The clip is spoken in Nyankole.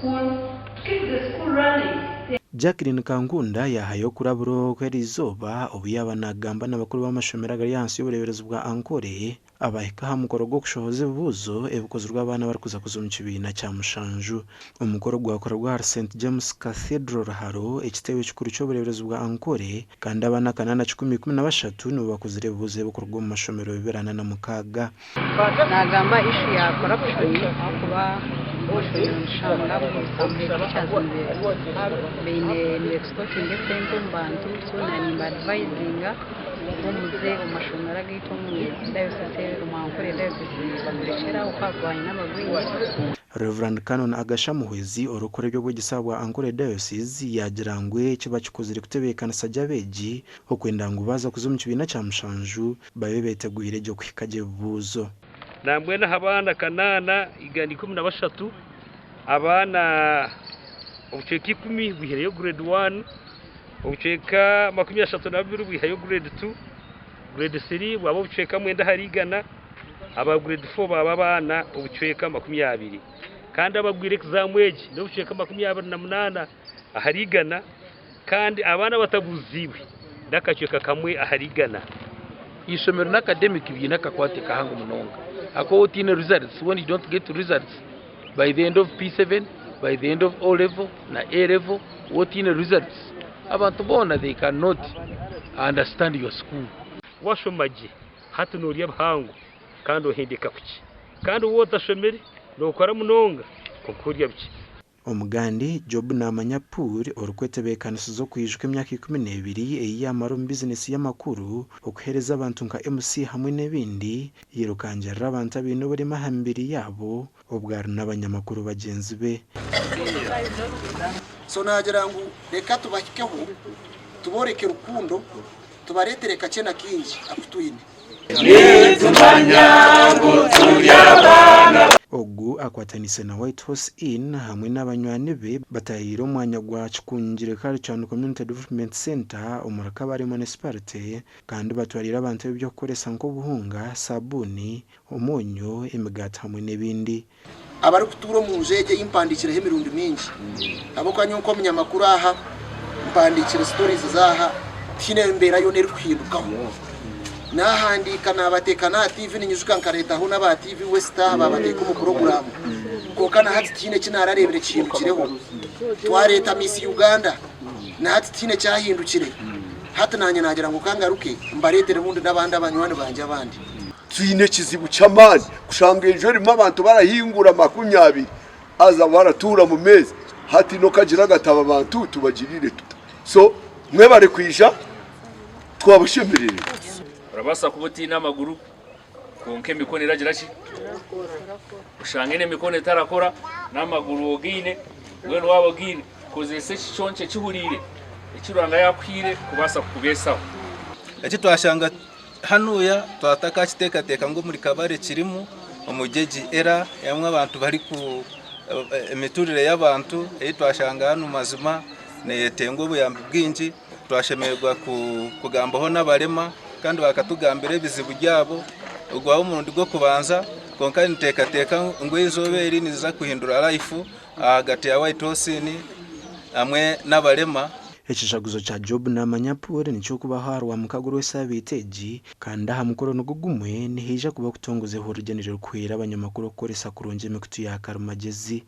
school to keep the school running. Jacqueline Kankunda yaahayo okurabura oku eriizooba obu yaaba naagamba n'abakuru b'amashomero agari ahansi y'obureeberezi bwa Ankole abahika aha mukoro gw'okushohoza ebibuuzo ebikozirwe abaana abarikuza kuza omu kibiina kya mushanju. Omukoro gwakorerwa ahari Saint James Cathedral Ruharo, ekitebe kikuru ky'obureeberezi bwa Ankole kandi abaana kanaana 113 nibo bakozire ebibuuzo ebi kuruga omu mashomero 246. Nagamba issue ya corruption ahakuba omushomero nitushanga some head teachers baine niba extortinga esente omu bantu so nimba advisinga ngu muze omu mashomero agaitu omu diocese omu Ankole diocese bamurekyere aho kuba n'abagwire. Rev. Canon Agasha Muhwezi orikukora eby'obwegyese bwa Ankole Diocese yaagira ngu eki bakikozire kutebeekanisa gye abeegi okwenda ngu baaza kuza omu kibiina kya mushanju babe beetegwire gye kuhika gye ebibuuzo. Nambwenu aha baana 4113, abaana obucweka ikumi bwihireyo grade one, obucweka 32 bwihayo grade two, grade three bwaba obucweka mwenda ahari igana, aba grade four baaba abaana obucweka 20 kandi abagwire exam egi n'obucweka 28 ahari igana kandi abaana abatabuuziibwe n'akacweka kamwe ahari igana. Eishomero na academic biine akakwate kahango munonga ahakuba waaba otaine results, when you don't get results by the end of P7, by the end of O level na A level, waaba otaine results abantu boona they cannot understand your school. Washoma gye hati noorya bihango kandi ohendeka kukye kandi waaba otashomire nookora munonga kwonka orya bikye. Omugande Job Namanya Pool orikwetebeekanisiza okwijuka emyaka 12 ei yaamara omu bizinesi y'amakuru, okuheereza abantu nka MC hamwe n'ebindi, yairukangirira abantu abaine oburema aha mibiri yaabo obwo ari n'abanyamakuru bagyenzi be. So naagira ngu reka tubahikeho, tubooreke rukundo, tubareetere kakye na kaingi aku twine. Ogu akwataniise na White Horse Inn hamwe n'abanywani be bataahiire omwanya gwa Kikungire Culture and Community Development Centre omuri Kabale Municipality kandi batwariire abantu eby'okukoresa nk'obuhunga, saabuuni, omwonyo, emigaati hamwe n'ebindi. Abarikutuura omu nju egi ei mpandiikireho emirundi mingi ahabw'okuba nyowe nk'omunyamakuru aha mpandiikire stories z'aha tihaine embeera yoona erikuhindukaho. Naahandiika naabateeka n'aha TV ninyijuka nkareetaho n'aba TV West aha baabateeka omu puroguraamu kwonka na hati tihaine eki naarareebire kihindukireho. Twareeta Miss Uganda na hati tihaine kyahindukire. Hati naanye naagira ngu ka ngaruke mbareetere obundi n'abandi abanywani bangye abandi. Twine ekizibu ky'amaani kushanga enju erimu abantu barahingura 20 haza baratuura mu meezi hati n'okagira agatabo abantu tubagirire tuta so mwebare kwija twabashemerererwa. Orabaasa kuba otaine amaguru kwonka emikono eragira ki? Oshange n'emikono etarakora n'amaguru ogaine, mbwenu waaba ogaine kozesa ekiconco ekihuriire eki Ruhanga yaakuhaire kubaasa kukubeesaho. Eki twashanga Hanuya twatakakiteekateeka ngu omuri Kabale kirimu omuri egi era erimu abantu bariku emiturire y'abantu ei twashanga hanu mazima neyetenga obuyambi bwingi twashemererwa kugambaho n'abarema kandi bakatugambira ebizibu byabo ogwaba omurundi gw'okubanza kwonka nituteekateeka ngu eizooba eri niriza kuhindura life ahagati ya White Horse Inn hamwe n'abarema. Ekijaguzo kya Job Namanya Pool niky'okubaho aha Rwamukaga orw'esaabiiti egi kandi aha mukoro nigwo gumwe nihaija kuba okutongoza ehururu ryenire rikuhwera abanyamakuru okukoresa kurungi emikutu ya karimagyezi.